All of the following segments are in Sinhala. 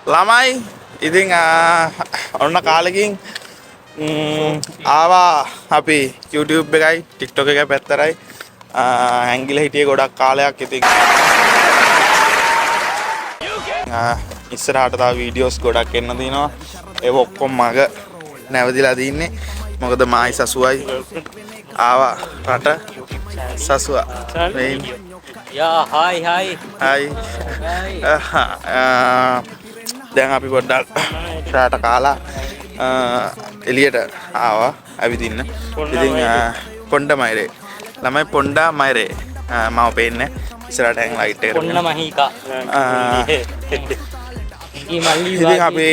ළමයි ඉතින් ඔන්න කාලෙකින් ආවා අපි YouTube එකයි TikTok එකයි පැත්තරයි හැංගිලා හිටියේ ගොඩක් කාලයක්. ඉතින් ඉස්සරහට තව වීඩියෝස් ගොඩක් එන්න තියෙනවා. ඒව ඔක්කොම මග නැවතිලා තින්නේ. මොකද මායි සසුවයි ආවා රට සසුවා. මේ ඉන්නේ. යා, හායි හායි. හායි. දැන් අපි පොඩ්ඩක් රාට කාලා එළියට ආවා ඇවිදින්න. ඉතින් පොණ්ඩ මයිරේ ළමයි, පොණ්ඩා මයිරේ මම පේන්නේ ඉස්සරහට හැං ලයිට් එකට. පොන්න මහීකා. මල්ලි. ඉතින් අපි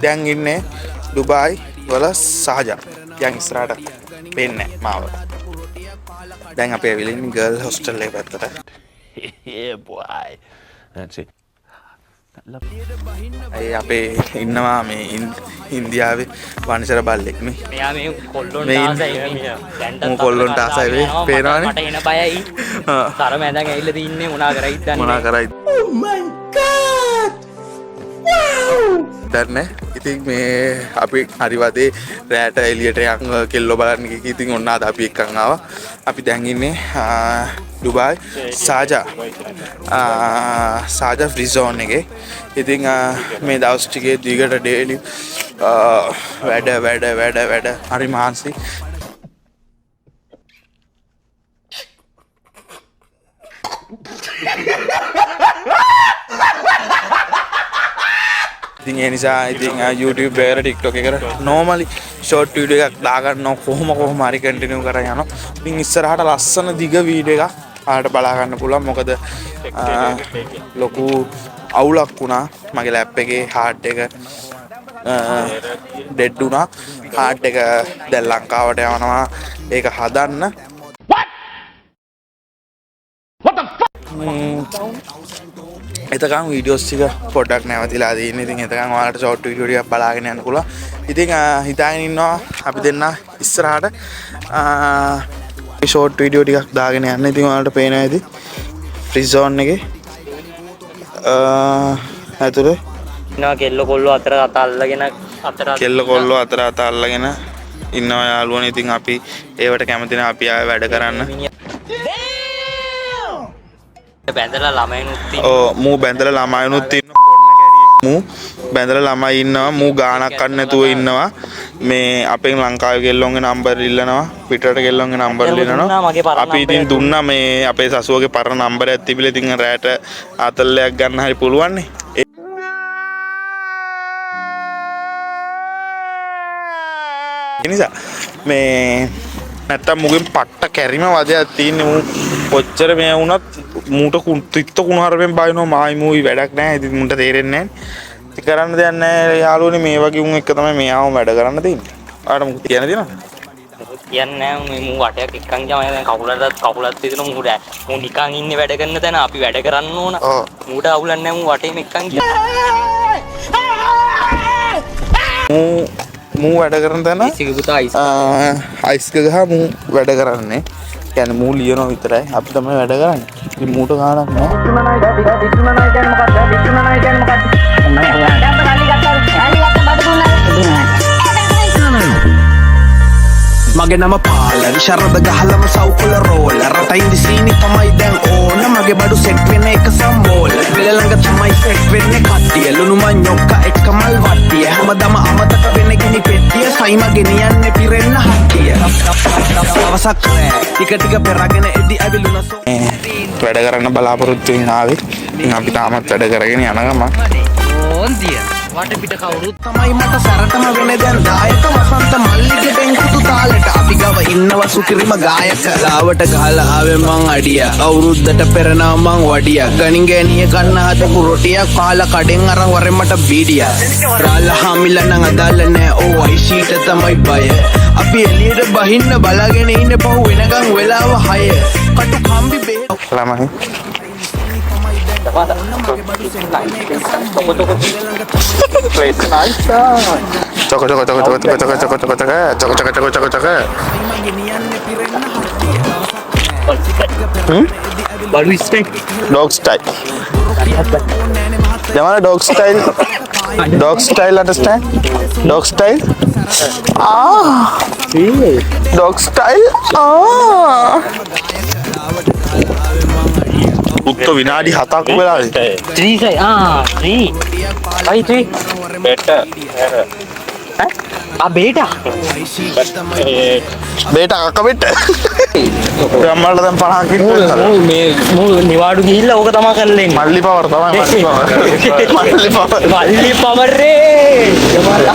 දැන් ඉන්නේ ඩුබායි වල සාජා. දැන් ඉස්සරහට පේන්නේ මාව. දැන් අපි ඇවිල්ලා ඉන්නේ ගර්ල් හොස්ටල් එක පැත්තට. Yeah, boy. That's it. ඒ අපේ ඉන්නවා මේ ඉන්දියාවේ වනිසර බල්ලෙක් මේ. මෙයා මේ කොල්ලොන්ට මේ ආසයි මේ. දැන්ටත් මූ කොල්ලොන්ට ආසයි වේ. පේනවනේ. මට එන බයයි. සරම ඇඳන් ඇවිල්ලා තින්නේ, මොනා කරයිද දන්නේ. මොනා කරයිද? Oh my god. Wow. දන්නේ. ඉතින් මේ අපි හරි වදේ රෑට එළියට යන් කෙල්ලෝ බලන්න ගිහින්, ඉතින් ඔන්න අද අපි එක්කන් ආවා. අපි දැන් ඉන්නේ ඩුබායි සාජා සාජා ෆ්‍රී සෝන් එකේ. ඉතින් මේ දවස් ටිකේ දිගට ඩේලි වැඩ වැඩ වැඩ වැඩ, හරි මහන්සි. ඉතින් ඒ නිසා ඉතින් YouTube එකට TikTok එකට normally short video එකක් දාගන්නවා, කොහොම කොහොම හරි කන්ටිනියු කරන් යනවා. ඉතින් ඉස්සරහට ලස්සන දිග වීඩියෝ එකක් ඔයාලට බලා ගන්න පුළුවන්. මොකද ලොකු අවුලක් වුණා මගේ ලැප් එකේ, හાર્ඩ් එක ඩෙඩ් වුණා. හાર્ඩ් එක දැන් ලංකාවට යවනවා ඒක හදන්න. එතකන් වීඩියෝස් ටික පොඩ්ඩක් නැවතිලා තියෙන්නේ. ඉතින් එතකන් ඔයාලට ෂෝට් වීඩියෝ ටිකක් බලාගෙන යන්න පුළුවන්. ඉතින් හිතාගෙන ඉන්නවා අපි දෙන්න ඉස්සරහට ෂෝට් වීඩියෝ ටිකක් දාගෙන යන්න. ඉතින් ඔයාලට පේනවා ඇති ෆ්‍රී සෝන් එකේ ඇතුලේ ඉන්නවා කෙල්ල කොල්ලෝ අතර අත අල්ලගෙන අතර අත. කෙල්ල කොල්ලෝ අතර අත අල්ලගෙන ඉන්නවා යාළුවනේ. ඉතින් අපි ඒවට කැමති නෑ, අපි ආයෙ වැඩ කරන්න. බැඳලා ළමයිනුත් ඉන්නවා. ඔව්, මූ බැඳලා ළමයිනුත් ඉන්නවා. පොන්න කැරියෙක් මූ බැඳලා ළමයි ඉන්නවා. මූ ගාණක් ගන්න නැතුව ඉන්නවා. මේ අපෙන් ලංකාවේ කෙල්ලොන්ගේ නම්බර් ඉල්ලනවා, පිටරට කෙල්ලොන්ගේ නම්බර් ඇත්තටම ඉල්ලනවා. දුන්නා මගේ පරණ අපි ඉතින් නම්බරයක්. දුන්නා. මේ අපේ සසුවගේ පරණ නම්බරයක් තිබිලා, ඉතින් රැට අතල්ලයක් ගන්න හරි පුළුවන් නේ. ඒ නිසා මේ නැත්තම් මුගෙන් පට්ට කැරිම වදයක් තියෙන්නේ. මූ කොච්චර මේ වුණත් මූට තිත්ත කුණුහරුපෙන් බයිනවා මායි මූයි, වැඩක් නෑ. ඉතින් මුන්ට තේරෙන්නේ නෑ. ඉතින් කරන්න දෙයක් නෑ යාළුවනේ, මේ වගේ උන් එක්ක තමයි මේ ආවම වැඩ කරන්න තියෙන්නේ. ඔයාලට මොකද කියන්න තියෙනවද? කියන්නේ නෑ. මේ මූ වටයක් එක්කන් ගියාම දැන් කකුලටත් කකුලත් විතර මූ රෑ මූ නිකන් ඉන්නේ වැඩ කරන තැන, අපි වැඩ කරන්න ඕන. ඔව්. මූට අවුලක් නෑ, මූ වටේම එක්කන් ගියා. මූ මූ වැඩ කරන තැන ඉසික පුතා අයිස්. අයිස් ගහ මූ වැඩ කරන්නේ. කියන්නේ මූ ලියනවා විතරයි. අපි තමයි වැඩ කරන්නේ. ඉතින් මූට ගාණක් නෑ. මගේ නම පාලන් ශරද ගහලම සව්කොල රෝල, රට ඉන්දිසීනි තමයි දැන් ඕන. මගේ බඩු සෙට් වෙන එක සම්බෝල, වෙල ළඟ තමයි සෙට් වෙන්නේ කට්ටිය. ලුණු මඤ්ඤොක්ක එක්ක මල් වට්ටිය, හැමදම අමතක වෙන ගිනි පෙට්ටිය, සයිම ගෙනියන්නේ පිරෙන්න හට්ටිය. දවසක් රෑ ටික ටික පෙරගෙන එදි ඇවිලුණ සෝ වැඩ කරන්න බලාපොරොත්තු වෙන ආවේ. ඉතින් අපි තාමත් වැඩ කරගෙන යන ගමන්. ඕන් දිය වටපිට කවුරුත් තමයි මට සැරටම වෙන දැන් දායක, වසන්ත මල්ලිගේ ඩෙන්කුතු තාලෙට අපි ගව ඉන්නවා සුකිරිම ගායක. ලාවට ගහලා ආවේ මං අඩිය, අවුරුද්දට පෙර නම් මං වඩිය, ගණින් ගෑනිය කන්න හදපු රොටියක් කාලා කඩෙන් අරන් වරෙන් මට බීඩිය. රාලා හාමිලා නම් අදාළ නෑ, ඕ අයිසීට තමයි බය. අපි එළියට බහින්න බලාගෙන ඉන්න පහු වෙනකන් වෙලාව 6, කටු කම්බි බෙහෙත්. ළමයි. චොක චොක චොක චොක චොක චොක චොක චොක චොක චොක චොක චොක චොක. බලු ඉස්පෙක්. Dog style. ජමන dog style. Dog style, understand? Dog style. Ah, dog style. Ah. උත්ත විනාඩි 7ක් වෙලාද? 3 සයි. ආ, 3 5 3. බෙටා. ආ, බේටා. බේට අක්ක බෙට්ට. ඔය අම්මලාට දැන් 50ක් ඉන්න. මූ මේ මූ නිවාඩු ගිහිල්ලා ඕක තමා කරලා එන්නේ. මල්ලි පවර් තමයි, මල්ලි පවර්. මල්ලි පවර්. මල්ලි පවර් රේ යමලා.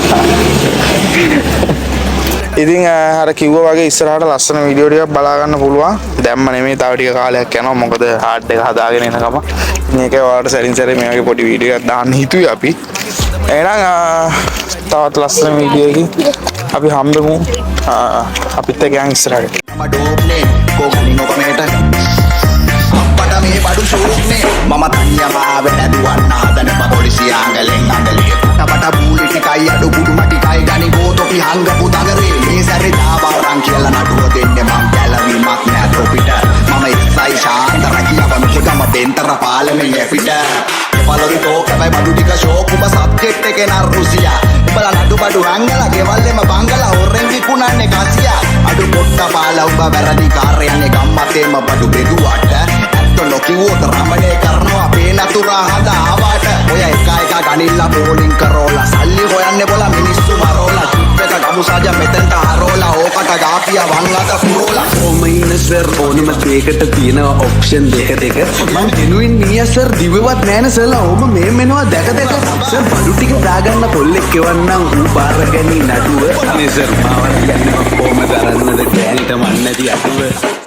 ඉතින් අර කිව්වා වගේ ඉස්සරහට ලස්සන වීඩියෝ ටිකක් බලා ගන්න පුළුවන්. දැම්ම නෙමෙයි, තව ටික කාලයක් යනවා. මොකද හાર્ඩ් එක හදාගෙන එනකම. ඉතින් ඒකයි ඔයාලට සැරින් සැරේ මේ වගේ පොඩි වීඩියෝ එකක් දාන්න හිතුවේ අපි. එහෙනම් තවත් ලස්සන වීඩියෝ එකකින් අපි හම්බෙමු. අපිත් එක්ක යන් ඉස්සරහට. ඩෝප්නේ කෝගනි නොකමේට අප්පට මේ බඩු ෂෝක්නේ. මම තනියම ආවේ නැදුවන්න හදන පොලිසිය අඟලෙන් අඟලේ පට බූලි ටිකයි අඩු කුඩුම ටිකයි ගනි ගෝතොපි හංගපු දඟරේ. මේ සැරේ දාවාරන් කියලා නඩුව දෙන්නේ මං, ගැලවීමක් නෑ තොපිට. මම එස්සයි ශාන්ත රැකියාව මෙහෙගම බෙන්තර පාලමේ එපිට පලොරි ටෝක්. හැබැයි බඩු ටික ෂෝක්. උඹ සබ්ජෙක්ට් එකේ නර් රුසියා. උඹලා නඩු බඩු හංගලා ගෙවල් එම බංගලා හොරෙන් විකුණන්නේ කසියා. අඩු පොට්ට පාලා උඹ වැරදි කාර්යයන්නේ ගම්මතේම බඩු බෙදුවට. ඇත්ත නොකිව්වොත් රමණේ කරනවා අපේ නතුරා හද ආවාට. ඔය එක එක ගනිල්ලා බෝලින් කරෝලා සල්ලි හොයන්නේ බොලා මිනිස්සු මරෝලා. ජිප් එක ගමු සාජ මෙතෙන්ට හරෝලා ඕකට ගාපිය වං අත පුරෝලා. කොහොම ඉන්න සර්, ඕනම දෙයකට තියෙනවා ඔප්ෂන් දෙක දෙක. මං ජෙනුයින් මිනිහා සර්, දිවෙවත් නෑනේ සර්ලා ඔහොම මේ මෙනවා දැක දැක. සර්, බඩු ටික දාගන්න කොල්ලෙක් එවන්නම්, ඌ බාර ගැනී නඩුව. අනේ සර්, මාව කියන්නේ මං කොහොම දරන්නද ගෑනිට මන් නැති අඩුව.